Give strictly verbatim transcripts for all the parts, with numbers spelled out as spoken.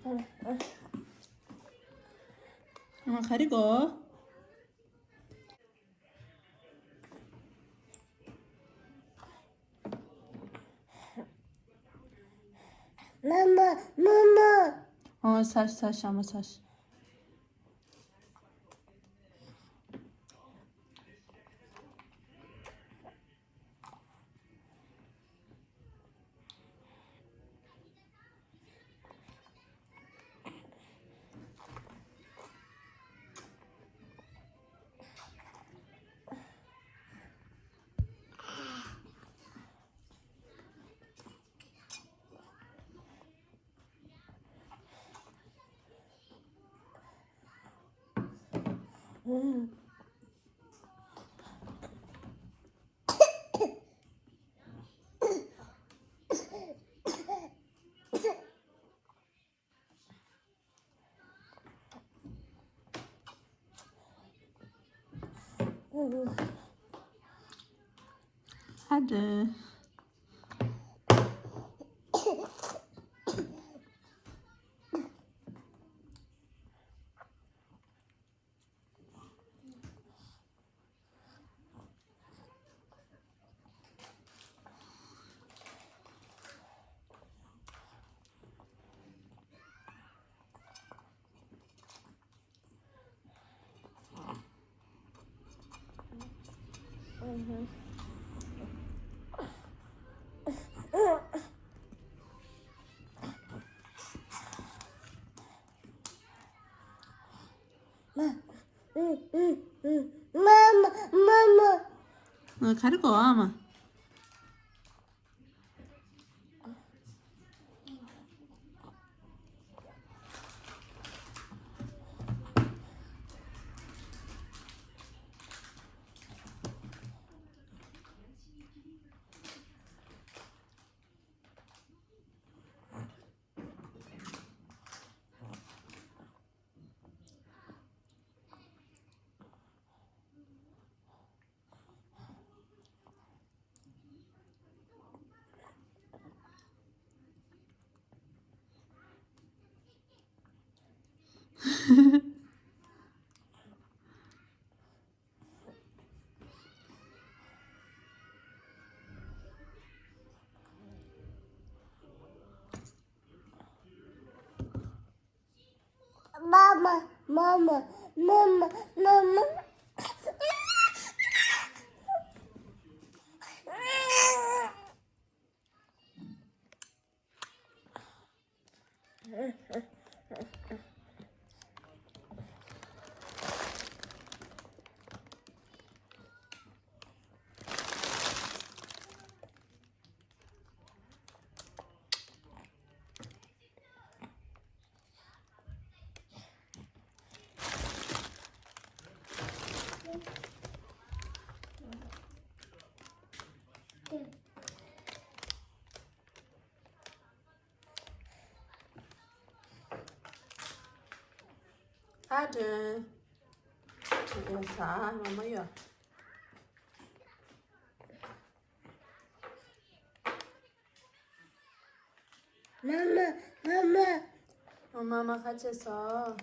ཨ་མ་ག་རེ་དགོས། མ་མ་མ་མ། ཨོ་ཟ་ཟ་ཤ་མ་ཟ། ཨ་ཏྲེ། ང་ག་རེ་གོ་བ་མ། Мама, мама, мама, мама. ཨ་དྲན། ཨོ་ས་མ་མ་ཡོད། མ་མ། མ་མ། ཨོ་མ་མ་ཁ་ཆེ་སོ།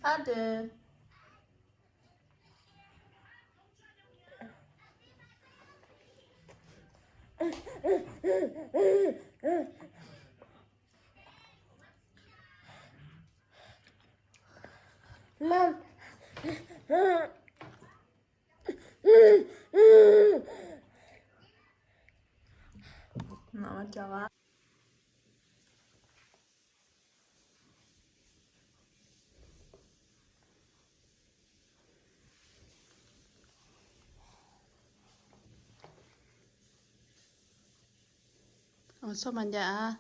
ཨ་དེ། Mom. Mama, java. ཨོ་སོ་མ་འཇག་ཨ།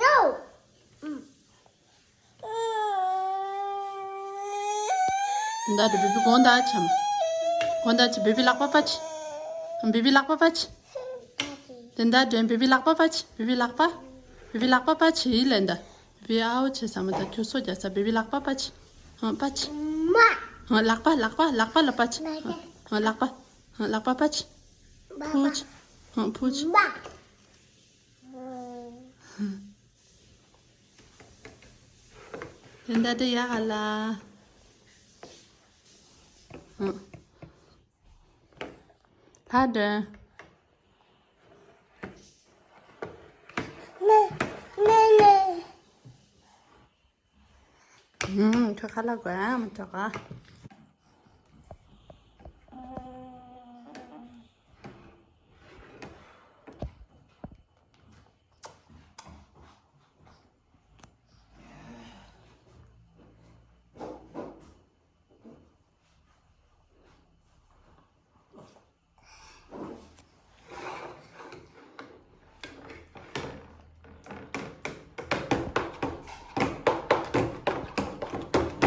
No. ད་དེ་བི་བི་གོང་ད་ཆམ། གོང་ད་ཆི་བི་བི་ལག་པ་པ་ཆི། བི་བི་ལག་པ་པ་ཆི། དེ་ད་དེ་བི་བི་ལག་པ་པ་ཆི། བི་བི་ལག་པ། བི་བི་ལག་པ་པ་ཆི་ལེན་ད། བི་ཨའོ་ཆེ་ས་མ་ད་ཁྱོད་སོ་རྒྱག་ས་བི་བི་ལག་པ་པ་ཆི། ཧང་པ་ཆི། མ། ཧང་ལག་པ་ལག་པ་ལག་པ་ལ་པ་ཆི། ཧང་ལག་པ། ཧང་ལག་པ་པ་ཆི། པ་པ། ཕུ་ཆི། ཧང་ཕུ་ཆི། པ། དེ་འདྲ་དེ་ཡག་ག་ལ། ཧང་། ལྷ་དྲན། ནེ་ནེ་ནེ། ཨུམ། ཁྱོད་ཁ་ལག་དགོས་ཨ་མ་ཐོག་ཨ།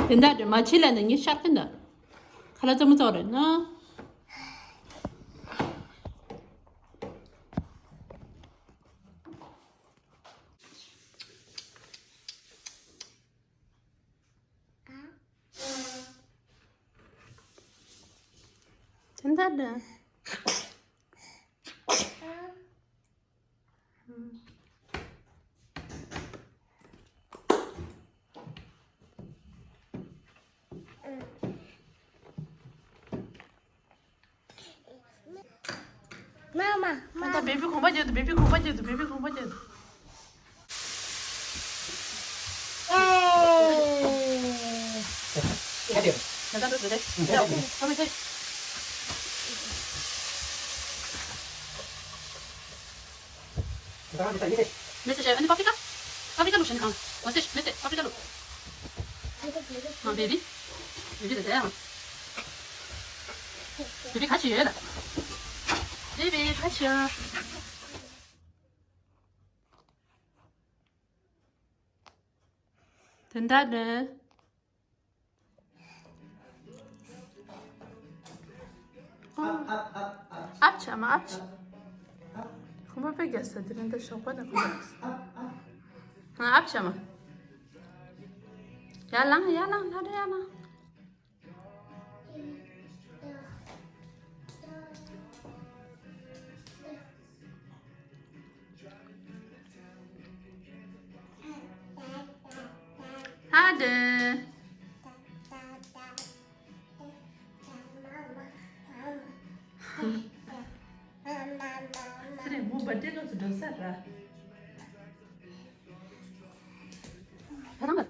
དེ་འདྲ་དེ་མ་ཕྱི་ལ་ནི་ངས་ཤར་གི་འདུག་ཁ་ལག་རྩེད་མོ་རྩེ་བ་རེད་ན། དེ་འདྲ་དེ། མ་མ་མ། ད་བེ་བི་གོམ་པ་རྒྱག་དུ། བེ་བི་གོམ་པ་རྒྱག་དུ། བེ་བི་གོམ་པ་རྒྱག་དུ། Message, ཨ་ནི་པ་པི་ཀ། པ་པི་ཀ་ལུག་ཤ་ནི་གང་། Message, message, པ་པི་ཀ་ལུག་ཨ། བེ་བི། བེ་བི་ད་ལྟ་ཡང་། བེ་བི་ག་ཅི་ཡོད་ལ། བེ་བི་ག་ཅི་ཡོད། དེ་འདྲ་རེད། ཨ། ཨ་བྱ་མ་ཨ་བྱ། ཁོ་མོ་པའི་རྒྱལ་ས་དེ་རིང་ད་ཞོགས་པ་ནས་ཁོ་མོ། ཨ་ཨ་བྱ་མ། ཡར་ལངས་ཡར་ལངས་ལྷ་འདྲེ་ཡར་ལངས། ཧ་དེ། ཚེ་རིང་མོ་བར་ཐི་ཌེ་སྐབས་སུ་འགྲོ་ས་ར། ད་རང་ག་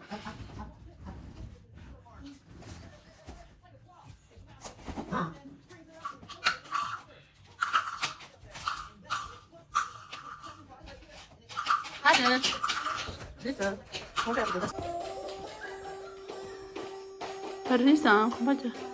ཨ་ཅེ། རེད་ཟེར། ཁོང་ཁྲོ་ཡག་པོ་འདུག་ད་རེད་ཟེར་ཁོང་པ་ཅག